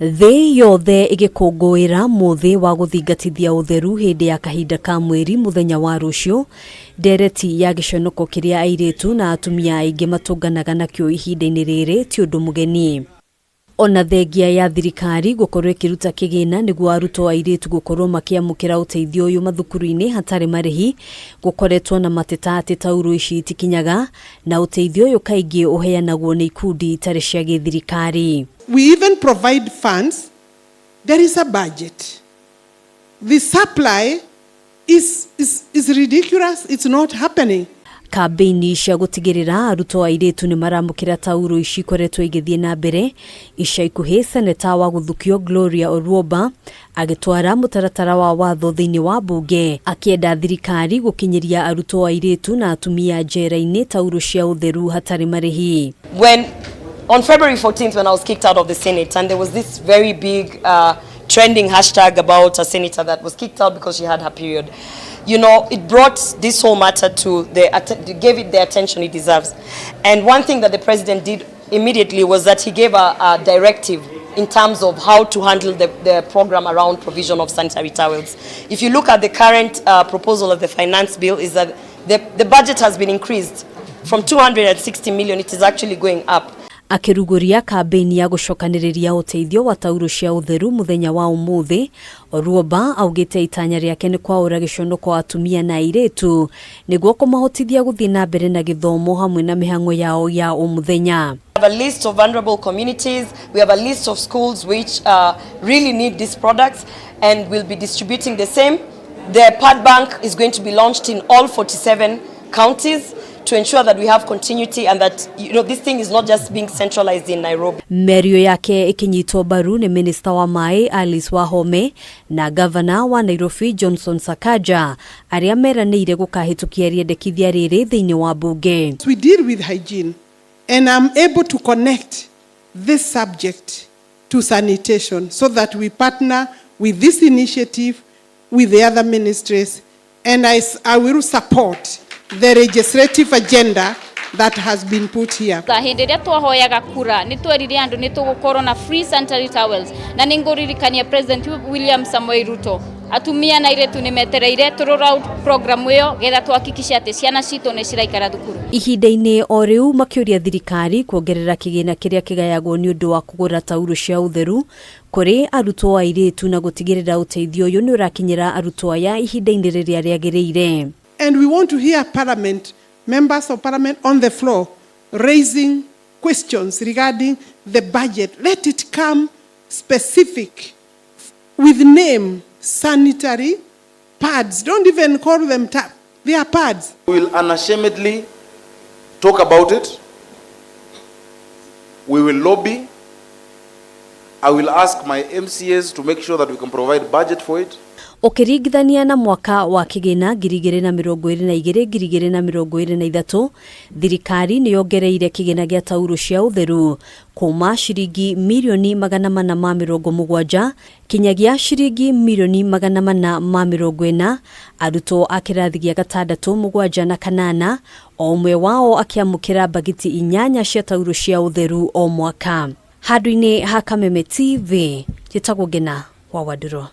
Thĩ yothe ĩgĩkũngũĩra mũthĩ wa gũthingatithia ũtheru hĩndĩ ya kahinda ka mweri mũthenya wa rũciũ, ndereti ya gĩconoko kĩrĩa airĩtu na atumia aingĩ matũnganaga nakĩo ihinda-inĩ rĩrĩ ti ũndũ mũgeni. Ona thengia ya thirikari gũkorwo ĩkĩruta kĩgĩna nĩguo arutwo airĩtu gũkorwo makĩamũkĩra ũteithio ũyũ mathukuru-inĩ hatarĩ marĩhi, gũkoretwo na mateta atĩ taurũ ici itikinyaga na ũteithio ũyũ kaingĩ ũheanagwo nĩ ikundi itarĩ cia gĩthirikari. We even provide funds. There is a budget. The supply is ridiculous. It's not happening. Kambĩini cia gũtigĩrĩra arutwo airĩtu nĩ maramũkĩra taurũ ici ikoretwo igĩthiĩ na mbere. Ica ikuhĩ seneta wa gũthukio Gloria Orwoba agĩtwara mũtaratara wa watho thĩinĩ wa mbunge akĩenda thirikari gũkinyĩria arutwo airĩtu na atumia njera-inĩ taurũ cia ũtheru hatarĩ marĩhi. When on February 14th, when I was kicked out of the Senate, and there was this very big trending hashtag about a senator that was kicked out because she had her period. It brought this whole matter to the, gave it the attention it deserves. And one thing that the president did immediately was that he gave a directive in terms of how to handle the program around provision of sanitary towels. If you look at the current proposal of the finance bill, is that the budget has been increased from 260 million, it is actually going up. Akĩrugũria kambĩini ya gũcokanĩrĩria ũteithio wa taurũ cia ũtheru mũthenya wa ũmũthĩ, Orwoba augĩte itanya rĩake nĩ kwaũra gĩconoko atumia na airĩtu nĩguo kũmahotithia gũthiĩ na mbere na gĩthomo hamwe na mĩhang'o yao ya o mũthenya. We have a list of vulnerable communities, we have a list of schools which really need these products, and we'll be distributing the same. The pad bank is going to be launched in all 47 counties to ensure that we have continuity and that this thing is not just being centralized in Nairobi. Mĩario yake ĩkĩnyitwo mbaru nĩ minista wa maĩ Alice Wahome na gavana wa Nairobi Johnson Sakaja arĩa meranĩire gũkahĩtũkia rĩendekithia rĩrĩ thĩinĩ wa mbunge. We deal with hygiene, and I'm able to connect this subject to sanitation so that we partner with this initiative with the other ministries, and I will support the legislative agenda that has been put here. Ta hĩndĩ ĩrĩa twahoyaga kura nĩ twerire andũ nĩ tũgũkorwo na free sanitary towels, na nĩ ngũririkania President William Samoei Ruto, atumia na airĩtu nĩ metereire tũ roll out program ĩyo getha tuhakikishe atĩ ciana citũ nĩ ciraikara thukuru. Ihinda-inĩ o rĩu makĩũria thirikari kuongerera kĩgĩna kĩrĩa kĩgayagwo nĩ ũndũ wa kũgũra taurũ cia ũtheru kũrĩ arutwo airĩtu na gũtigĩrĩra ũteithio ũyũ nĩ ũrakinyĩra arutwo aya ihinda-inĩ rĩrĩa rĩagĩrĩire. And we want to hear Parliament, members of Parliament on the floor, raising questions regarding the budget. Let it come specific with name, sanitary pads. Don't even call them tap. They are pads. We will unashamedly talk about it. We will lobby. I will ask my MCAs to make sure that we can provide budget for it. Ũkĩringithania na mwaka wa kĩgĩna 2022 2023, thirikari nĩ yongereire kĩgĩna gĩa taurũ cia ũtheru kuma ciringi mirioni 470 kinyagia ciringi mirioni 440. Arutwo a kĩrathi gĩa gatandatũ, mũgwanja na kanana o ũmwe wao akĩamũkĩra mbagiti 8 cia taurũ cia ũtheru o mwaka. Handũ-inĩ ha Kameme TV, njĩtagwo Ngena wa Wandũrũ.